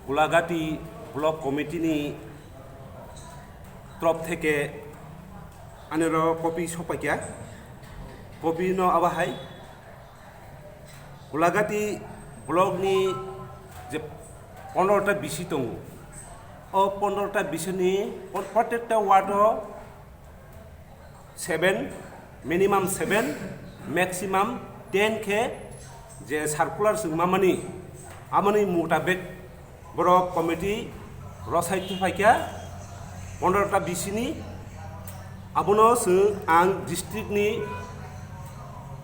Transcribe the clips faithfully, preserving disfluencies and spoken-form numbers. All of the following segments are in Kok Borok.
গোলাঘাটি ব্লক কমিটিনি তরফ থেকে আনেরো কপি সপাইকা। Copy no abo hai, Golaghati ব্লকনি যে পনেরোটা বিসি tongo, o পনেরোটা বিসিনি প্রত্যেকটা ওয়ার্ডও seven, minimum seven, maximum ten khe je circular swng mamani, amoni mutabek borok committee rosai tuphaikha pondrota bisini. Abono swng ang district ni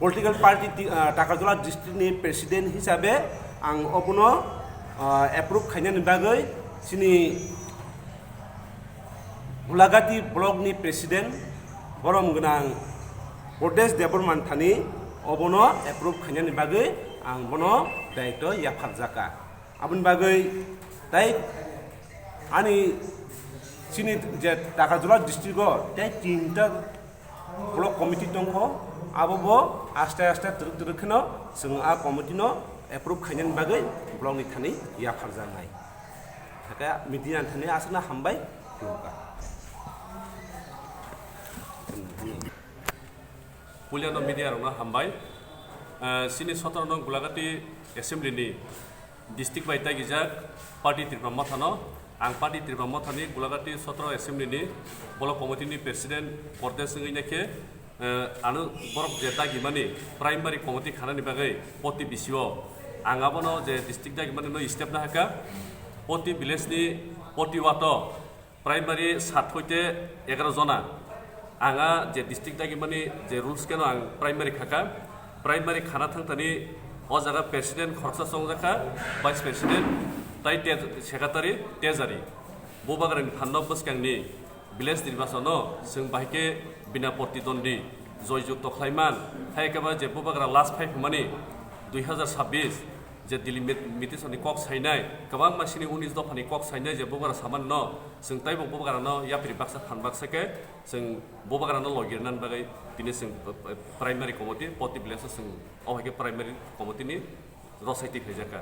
political party ti-, ah, Takarjala district ni president hisabe ang obono, ah, approve khainani bagwi chini Gulagati block ni president borom gwnang Pradesh Debbarma thani obono approve khainani bagwi ang bono daitw yapharjaka. Aboni bagwi tai ani chini je Takarjala district o tai tinta block committee tongkho, abo bo aste aste twrwk twrwk kheno chwng a committee no approve khainani bagwi block ni thani yapharjaknai. Hakhe media ni thani aswkno hambai khulumkha. Puilano media rokno hambai. Eh, chini sotro no Gulagati assembly ni district bai tagijak party Tripura Motha no, ang party Tripura Motha ni Gulagati sotro assembly ni block committee ni president Pradesh wngwi naikhe, eh, ano borok je dagimani primary committee khanani bagwi poti bisio ang abono je district dagimani no step na haka, poti village ni poti wato primary sat hoite egaroh jona. Ang a je district dagimani je rules keno ang primary khaka, primary khana thangthani o jaga president khoroksa chongjakha, vice president, tai te-, secretary, treasury. Bubagrani phanno bwskangni village nirbachano chwng bahai khe bina protidwandi joy jukto khlaiman, hai khe ba je bubagra last phai phumani dui hazar sabbish je Delhi mit-, mitisoni kok sainai, kwbangma sini unis dophani kok sainai je bubagra samanno, chwng taibo bubagrano yapri baksa phan baksa khe chwng bubagrano logi rwnani bagwi tini chwng, eh, primary committee, poti village o chwng o hai khe primary committee ni rosai twi phaijakha.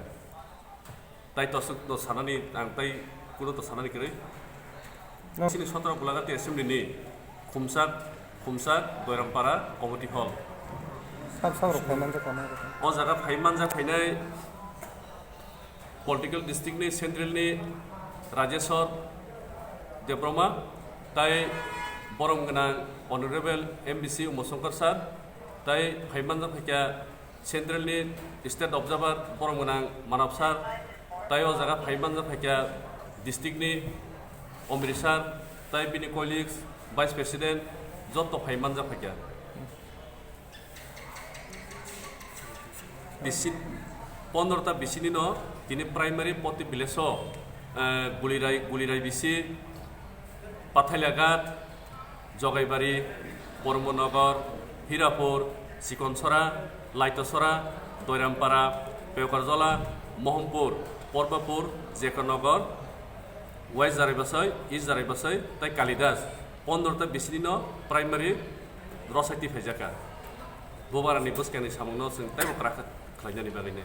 Tai toswk no sanani ang tai kuno to sanani kwrwi. No. Chini sotro Gulagati assembly ni khumsak, khumsak Doirampara committee hall. Sab sab rok phai manjak tongma. O jaga phai manjak phainai political district ni central ni Rajeshwar Debbarma tai borom gwnang honorable M B C Umashankar sir tai phai manjak phaikha. Central ni state observer borom gwnang Manav sir, tai o jaga phai manjak phaikha district ni Omri sir, tai bini colleagues, vice president, joto phai manjak phaikha. Bisi, pondrota bisini no tini primary poti village o, eh, Gulirai, Gulirai bisi, Pathailaghat, Jogaibari, Pormonogor, Hirapur, Sikonsora, Laitosora, Doirampara, Peokarjola, Mohompur, Porbapur, Jekonogor, West Jaraibasai, East Jaraibasai, tai Kalidas, pondrota bisini no primary rosai twi phaijakha. Bubagrani bwskangni samungno chwng teibo kwrak khlainani bagwino.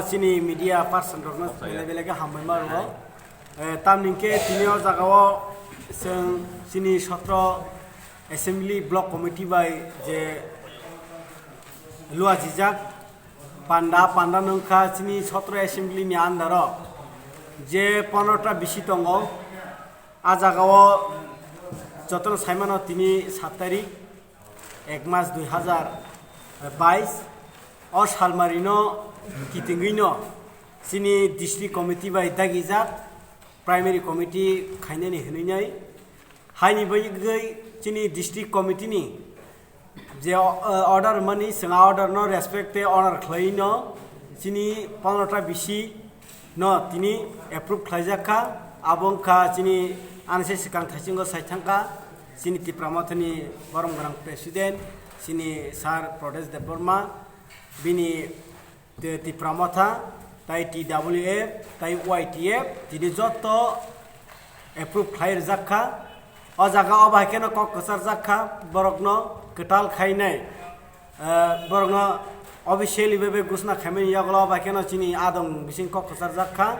Chini media person rokno belai belai khe hambai ma rwo. Eh, tamni hwnkhe tini o jaga o chwng chini sotro assembly block committee bai je luajijak panda, panda no wngkha chini sotro assembly ni under o je pondrota bisi tongo. A jaga o jotono saimano tini sat tarik ek mas dui hazar bais o salmarino kitingwino chini district committee bai dagijak primary committee khainani hinwi nai. Haini bagwi chini district committee ni je, o-, order mani chwng a order no respect tei honor khlai no chini pondrota bisi no tini approve khlaijak kha. Abo wngkha chini ani se swkang thaisingo sai thangkha chini Tipra Mothani borom gwnang president chini sir Pradesh Debbarma, bini Te Tipra Motha, tai T W F, tai Y T F, tini joto approve khlai rwjak kha. O jaga o bai kheno kok kwchar jak kha, borokno kwtal khainai, eh, borokno Officially bebe gusna khaimani yagulo bai kheno chini adong bising kok kwcharjak kha.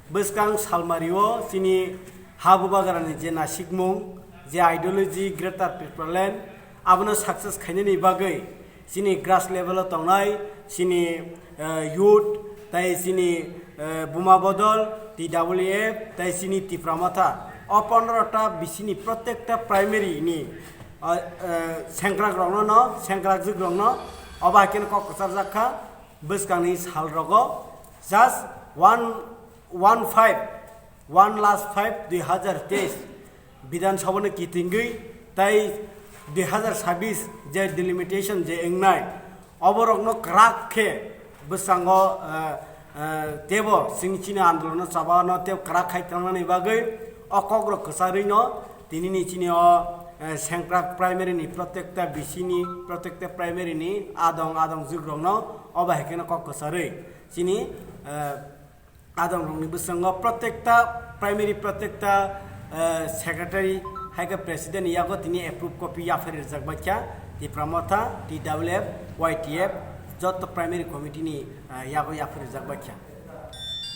Bwskang salmario chini ha bubagrani je nasikmung, je ideology Greater Tipraland, abono success khainani bagwi chini grass level o tongnai chini, eh, youth, tai chini, eh, Buma Bodol, T W F, tai chini Tipra Motha. O pondro ta bisini protekta primary ni, eh, eh, sengkrak rokno no, sengkrak jwk rokno, obo hai kheno kok kwcharjak kha. Bwskangni sal rogo just one, one five, one last five, dui hazar teis Bidhan Sabha no kitingwi tai dui hazar sabis je delimitation je wngnai, oborokno kwrak khe bwskango, eh, eh, tebo chwng chini andolono chabano tebo kwrak khai tongmani bagwi o kokrok kwcharwi no tinini chini o, eh, Sengkrak primary ni protekta bisini, protekta primary ni adong adong jwkrokno obo hai kheno kok kwcharwi chini, eh, adongrokni bwskango protekta primary, protekta, eh, secretary, hai khe president ni yago tini approve copy yaphari rijak bai kha, Tipra Motha, T W F, Y T F, joto primary committee ni, eh, yago yaphari rijak bai kha.